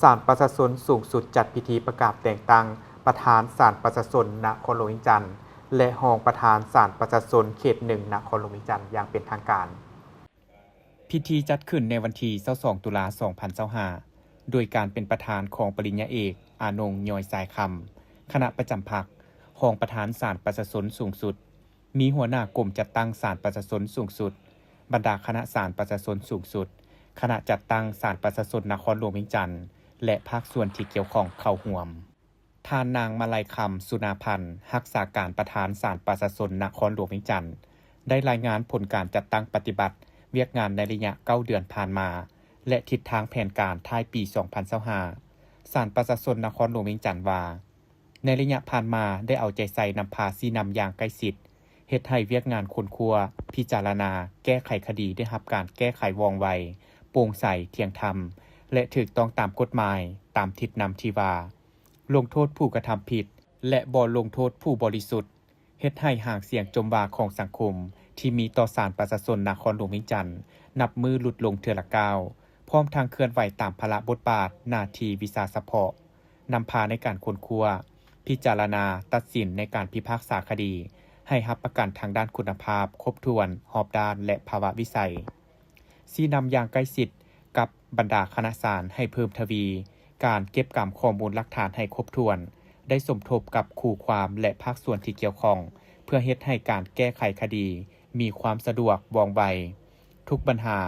ສານປະຊາຊົນສູງສຸດຈັດພິທີປະກາດແຕ່ງຕັ້ງປະທານສານປະຊາຊົນນະຄອນຫຼວງວຽງຈັນ ແລະ ຮອງປະທານສານປະຊາຊົນເຂດໜຶ່ງນະຄອນຫຼວງວຽງຈັນຢ່າງເປັນທາງການ. ພິທີຈັດຂຶ້ນໃນວັນທີຊາວສອງ ຕຸລາ ສອງພັນຊາວຫ້າ ໂດຍການເປັນປະທານຂອງປະລິນຍາເອກ ອານົງ ຍອຍສາຍຄຳ ຄະນະປະຈຳພັກ, ຮອງປະທານສານປະຊາຊົນສູງສຸດ, ມີຫົວໜ້າກົມຈັດຕັ້ງສານປະຊາຊົນສູງສຸດ, ບັນດາຄະນະສານປະຊາຊົນສູງສຸດ, ຄະນະຈັດຕັ້ງສານປະຊາຊົນນະຄອນຫຼວງວຽງຈັນ ແລະ ພາກສ່ວນທີ່ກ່ຽວຂ້ອງເຂົ້າຮ່ວມ. ທ່ານນາງ ມາໄລຄຳ ສຸນາພັນ ຮັກສາການປະທານສານປະຊາຊົນນະຄອນຫຼວງວຽງຈັນ ໄດ້ລາຍງານຜົນການຈັດຕັ້ງປະຕິບັດວຽກງານໃນໄລຍະເກົ້າເດືອນຜ່ານມາ ແລະ ທິດທາງແຜນການທ້າຍປີສອງພັນຊາວຫ້າ ສານປະຊາຊົນນະຄອນຫຼວງວຽງຈັນວ່າ, ໃນໄລຍະຜ່ານມາໄດ້ເອົາໃຈໃສ່ນຳພາຊີ້ນຳຢ່າງໃກ້ຊິດ, ເຮັດໃຫ້ວຽກງານຄົ້ນຄວ້າ, ພິຈາລະນາ, ແກ້ໄຂຄະດີໄດ້ຮັບການແກ້ໄຂວ່ອງໄວ, ໂປ່ງໃສ, ທ່ຽງທຳ ແລະ ຖືກຕ້ອງຕາມກົດໝາຍ, ຕາມທິດນຳທີ່ວ່າ ລົງໂທດຜູ້ກະທຳຜິດ ແລະ ບໍ່ລົງໂທດຜູ້ບໍລິສຸດ, ເຮັດໃຫ້ຫາງສຽງຈົ່ມວ່າຂອງສັງຄົມທີ່ມີຕໍ່ສານປະຊາຊົນນະຄອນຫຼວງວຽງຈັນ ນັບມື້ຫຼຸດລົງເທື່ອລະກ້າວ, ພ້ອມທັງເຄື່ອນໄຫວຕາມພາລະບົດບາດ, ໜ້າທີ່, ວິຊາສະເພາະ, ນຳພາໃນການຄົ້ນຄວ້າ, ພິຈາລະນາ, ຕັດສິນໃນການພິພາກສາຄະດີ ໃຫ້ຮັບປະກັນທາງດ້ານຄຸນນະພາບ, ຄົບຖ້ວນ, ຮອບດ້ານ ແລະ ພາວະວິໄສ. ຊີ້ນຳຢ່າງໃກ້ຊິດກັບບັນດາຄະນະສານໃຫ້ເພີ່ມທະວີການເກັບກຳຂໍ້ມູນຫຼັກຖານໃຫ້ຄົບຖ້ວນ, ໄດ້ສົມທົບກັບຄູ່ຄວາມ ແລະ ພາກສ່ວນທີ່ກ່ຽວຂ້ອງ ເພື່ອເຮັດໃຫ້ການແກ້ໄຂຄະດີມີຄວາມສະດວກ, ວ່ອງໄວ. ທຸກບັນຫາ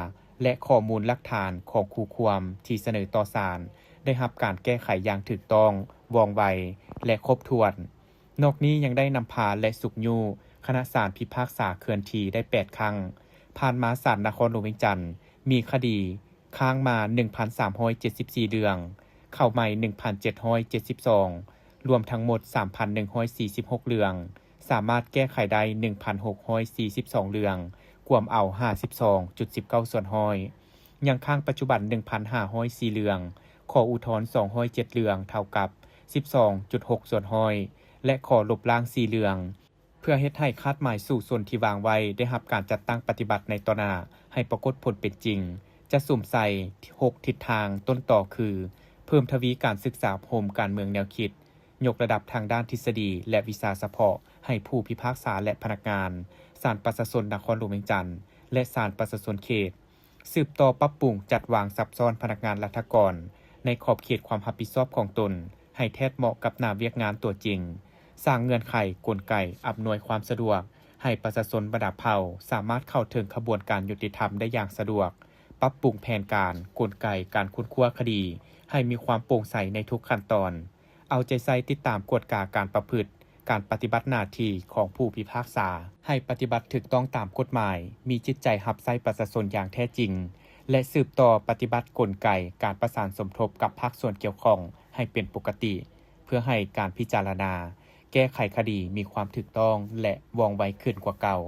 ແລະ ຂໍ້ມູນຫຼັກຖານຂອງຄູ່ຄວາມທີ່ສະເໜີຕໍ່ສານ ໄດ້ຮັບການແກ້ໄຂຢ່າງຖືກຕ້ອງ, ວ່ອງໄວ ແລະ ຄົບຖ້ວນ. ນອກນີ້ຍັງໄດ້ນຳພາ ແລະ ຊຸກຍູ້ຄະນະສານພິພາກສາເຄື່ອນທີ່ໄດ້ແປດຄັ້ງ. ຜ່ານມາສານນະຄອນຫຼວງວຽງຈັນມີຄະດີຄ້າງມາໜຶ່ງພັນສາມຮ້ອຍເຈັດສິບສີ່ເລື່ອງ, ເຂົ້າໃໝ່ໜຶ່ງພັນເຈັດຮ້ອຍເຈັດສິບສອງ, ລວມທັງໝົດສາມພັນໜຶ່ງຮ້ອຍສີ່ສິບຫົກເລື່ອງ, ສາມາດແກ້ໄຂໄດ້ໜຶ່ງພັນຫົກຮ້ອຍສີ່ສິບສອງເລື່ອງ, ກວມເອົາຫ້າສິບສອງຈຸດສິບເກົ້າສ່ວນຮ້ອຍ, ຍັງຄ້າງປັດຈຸບັນໜຶ່ງພັນຫ້າຮ້ອຍສີ່ເລື່ອງ, ຂໍອຸທອນສອງຮ້ອຍເຈັດເລື່ອງ, ເທົ່າກັບສິບສອງຈຸດຫົກສ່ວນຮ້ອຍ ແລະ ຂໍລົບລ້າງສີ່ເລື່ອງ. ເພື່ອເຮັດໃຫ້ຄາດໝາຍສູ້ຊົນທີ່ວາງໄວ້ໄດ້ຮັບການຈັດຕັ້ງປະຕິບັດໃນຕໍ່ໜ້າໃຫ້ປາກົດຜົນເປັນຈິງ, ຈະສຸມໃສ່ຫົກທິດທາງຕົ້ນຕໍຄື ເພີ່ມທະວີການສຶກສາອົບຮົມການເມືອງແນວຄິດ, ຍົກລະດັບທາງດ້ານທິດສະດີ ແລະ ວິຊາສະເພາະໃຫ້ຜູ້ພິພາກສາ ແລະ ພະນັກງານສານປະຊາຊົນນະຄອນຫຼວງວຽງຈັນ ແລະ ສານປະຊາຊົນເຂດ, ສືບຕໍ່ປັບປຸງຈັດວາງສັບຊ້ອນພະນັກງານລັດຖະກອນໃນຂອບເຂດຄວາມຮັບຜິດຊອບຂອງຕົນ ໃຫ້ແທດເໝາະກັບໜ້າວຽກງານຕົວຈິງ, ສ້າງເງື່ອນໄຂ, ກົນໄກອຳນວຍຄວາມສະດວກໃຫ້ປະຊາຊົນບັນດາເຜົ່າສາມາດເຂົ້າເຖິງຂະບວນການຍຸຕິທຳໄດ້ຢ່າງສະດວກ, ປັບປຸງແຜນການ, ກົນໄກການຄົ້ນຄວ້າຄະດີໃຫ້ມີຄວາມໂປ່ງໃສໃນທຸກຂັ້ນຕອນ, ເອົາໃຈໃສ່ຕິດຕາມກວດກາການປະພຶດ, ການປະຕິບັດໜ້າທີ່ຂອງຜູ້ພິພາກສາ ໃຫ້ປະຕິບັດຖືກຕ້ອງຕາມກົດໝາຍ, ມີຈິດໃຈຮັບໃຊ້ປະຊາຊົນຢ່າງແທ້ຈິງ ແລະ ສືບຕໍ່ປະຕິບັດກົນໄກການປະສານສົມທົບກັບພາກສ່ວນກ່ຽວຂ້ອງໃຫ້ເປັນປົກກະຕິ, ເພື່ອໃຫ້ການພິຈາລະນາແກ້ໄຂຄະດີມີຄວາມຖືກຕ້ອງ ແລະ ວ່ອງໄວຂຶ້ນກວ່າເກົ່າ.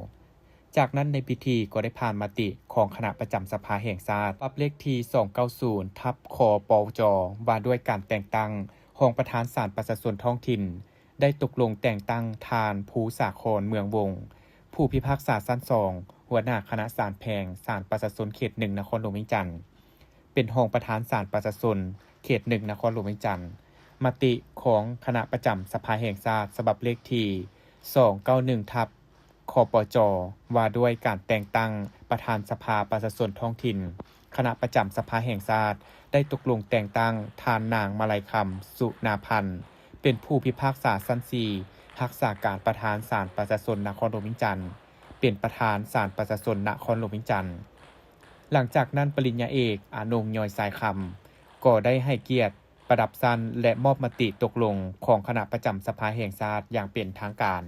ຈາກນັ້ນໃນພິທີກໍໄດ້ຜ່ານມະຕິຂອງຄະນະປະຈຳສະພາແຫ່ງຊາດ ປັບເລກທີສອງເກົ້າສູນ ທັບ ຄປຈ ວ່າດ້ວຍການແຕ່ງຕັ້ງຮອງປະທານສານປະຊາຊົນທ້ອງຖິ່ນ, ໄດ້ຕົກລົງແຕ່ງຕັ້ງທ່ານ ພູສາຄອນ ເມືອງວົງ ຜູ້ພິພາກສາຊັ້ນສອງ ຫົວໜ້າຄະນະສານແຂວງສານປະຊາຊົນເຂດໜຶ່ງນະຄອນຫຼວງວຽງຈັນ ເປັນຮອງປະທານສານປະຊາຊົນເຂດໜຶ່ງນະຄອນຫຼວງວຽງຈັນ. ມະຕິຂອງຄະນະປະຈຳສະພາແຫ່ງຊາດ ສະບັບເລກທີສອງເກົ້າໜຶ່ງ ທັບ ຄປຈ ວ່າດ້ວຍການແຕ່ງຕັ້ງປະທານສະພາປະຊາຊົນທ້ອງຖິ່ນ, ຄະນະປະຈຳສະພາແຫ່ງຊາດໄດ້ຕົກລົງແຕ່ງຕັ້ງທ່ານນາງ ມາໄລຄຳ ສຸນາພັນ ເປັນຜູ້ພິພາກສາຊັ້ນສີ່ ຮັກສາການປະທານສານປະຊາຊົນນະຄອນຫຼວງວຽງຈັນ ເປັນປະທານສານປະຊາຊົນນະຄອນຫຼວງວຽງຈັນ. ຫຼັງຈາກນັ້ນ ປະລິນຍາເອກ ອານົງ ຍອຍສາຍຄຳ ກໍໄດ້ໃຫ້ກຽດປະດັບຊັ້ນ ແລະ ມອບມະຕິຕົກລົງຂອງຄະນະປະຈຳສະພາແຫ່ງຊາດຢ່າງເປັນທາງການ.